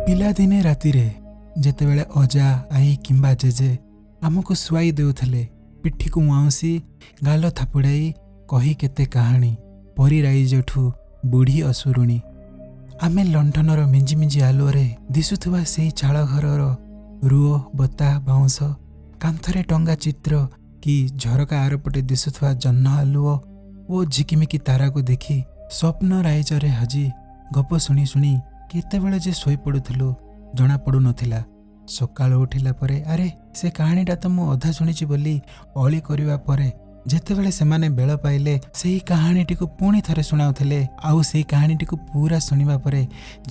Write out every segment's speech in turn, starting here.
ପିଲାଦିନେ ରାତିରେ ଯେତେବେଳେ ଅଜା, ଆଈ କିମ୍ବା ଜେଜେ ଆମକୁ ଶୁଆଇ ଦେଉଥିଲେ, ପିଠିକୁ ଆଉଁସି ଗାଲ ଥାପୁଡ଼ାଇ କହି କେତେ କାହାଣୀ ପରି ରାଇଜଠୁ ବୁଢ଼ୀ ଅସୁରୁଣୀ, ଆମେ ଲଣ୍ଠନର ମିଞ୍ଜି ମିଞ୍ଜି ଆଲୁଅରେ ଦିଶୁଥିବା ସେଇ ଚାଳ ଘରର ରୁଅ, ବତା, ବାଉଁଶ କାନ୍ଥରେ ଟଙ୍ଗା ଚିତ୍ର କି ଝରକା ଆରପଟେ ଦିଶୁଥିବା ଜହ୍ନ ଆଲୁଅ ଓ ଝିକିମିକି ତାରାକୁ ଦେଖି ସ୍ୱପ୍ନ ରାଇଜରେ ହଜି ଗପ ଶୁଣି ଶୁଣି କେତେବେଳେ ଯେ ଶୋଇପଡ଼ୁଥିଲୁ ଜଣାପଡ଼ୁନଥିଲା। ସକାଳୁ ଉଠିଲା ପରେ ଆରେ ସେ କାହାଣୀଟା ତ ମୁଁ ଅଧା ଶୁଣିଛି ବୋଲି ଅଳି କରିବା ପରେ ଯେତେବେଳେ ସେମାନେ ବେଳ ପାଇଲେ ସେହି କାହାଣୀଟିକୁ ପୁଣି ଥରେ ଶୁଣାଉଥିଲେ, ଆଉ ସେଇ କାହାଣୀଟିକୁ ପୁରା ଶୁଣିବା ପରେ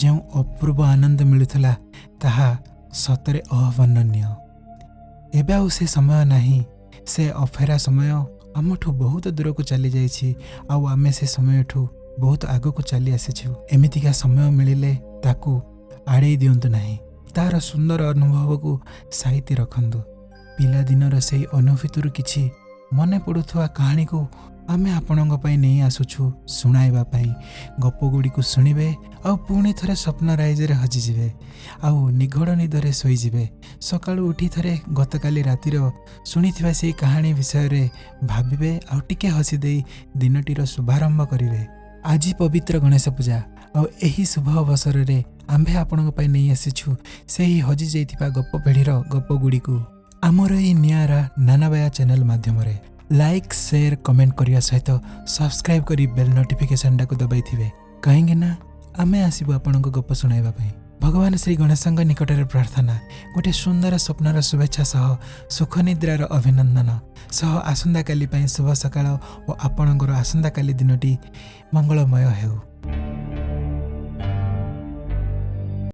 ଯେଉଁ ଅପୂର୍ବ ଆନନ୍ଦ ମିଳୁଥିଲା ତାହା ସତରେ ଅବର୍ଣ୍ଣନୀୟ। ଏବେ ଆଉ ସେ ସମୟ ନାହିଁ। ସେ ଅଫେରା ସମୟ ଆମଠୁ ବହୁତ ଦୂରକୁ ଚାଲିଯାଇଛି, ଆଉ ଆମେ ସେ ସମୟଠୁ ବହୁତ ଆଗକୁ ଚାଲି ଆସିଛୁ। ଏମିତିକା ସମୟ ମିଳିଲେ ତାକୁ ଆଡ଼େଇ ଦିଅନ୍ତୁ ନାହିଁ, ତାର ସୁନ୍ଦର ଅନୁଭବକୁ ସାଇତି ରଖନ୍ତୁ। ପିଲାଦିନର ସେଇ ଅନୁଭୂତିରୁ କିଛି ମନେ ପଡ଼ୁଥିବା କାହାଣୀକୁ ଆମେ ଆପଣଙ୍କ ପାଇଁ ନେଇ ଆସୁଛୁ ଶୁଣାଇବା ପାଇଁ। ଗପଗୁଡ଼ିକୁ ଶୁଣିବେ ଆଉ ପୁଣି ଥରେ ସ୍ୱପ୍ନ ରାଇଜରେ ହଜିଯିବେ, ଆଉ ନିଘୋଡ଼ ନିଦରେ ଶୋଇଯିବେ। ସକାଳୁ ଉଠି ଥରେ ଗତକାଲି ରାତିର ଶୁଣିଥିବା ସେଇ କାହାଣୀ ବିଷୟରେ ଭାବିବେ ଆଉ ଟିକେ ହସି ଦେଇ ଦିନଟିର ଶୁଭାରମ୍ଭ କରିବେ। ଆଜି ପବିତ୍ର ଗଣେଶ ପୂଜା, ଆଉ ଏହି ଶୁଭ ଅବସରରେ ଆମ୍ଭେ ଆପଣଙ୍କ ପାଇଁ ନେଇ ଆସିଛୁ ସେହି ହଜିଯାଇଥିବା ଗପ ପିଢ଼ିର ଗପଗୁଡ଼ିକୁ ଆମର ଏଇ ନିଆରା ନାନାବାୟା ଚ୍ୟାନେଲ ମାଧ୍ୟମରେ। ଲାଇକ୍, ସେୟାର, କମେଣ୍ଟ କରିବା ସହିତ ସବସ୍କ୍ରାଇବ୍ କରି ବେଲ୍ ନୋଟିଫିକେସନଟାକୁ ଦବାଇଥିବେ, କାହିଁକି ନା ଆମେ ଆସିବୁ ଆପଣଙ୍କ ଗପ ଶୁଣାଇବା ପାଇଁ। ଭଗବାନ ଶ୍ରୀ ଗଣେଶଙ୍କ ନିକଟରେ ପ୍ରାର୍ଥନା, ଗୋଟେ ସୁନ୍ଦର ସ୍ୱପ୍ନର ଶୁଭେଚ୍ଛା ସହ ସୁଖ ନିଦ୍ରାର ଅଭିନନ୍ଦନ ସହ ଆସନ୍ତାକାଲି ପାଇଁ ଶୁଭ ସକାଳ ଓ ଆପଣଙ୍କର ଆସନ୍ତାକାଲି ଦିନଟି ମଙ୍ଗଳମୟ ହେଉ।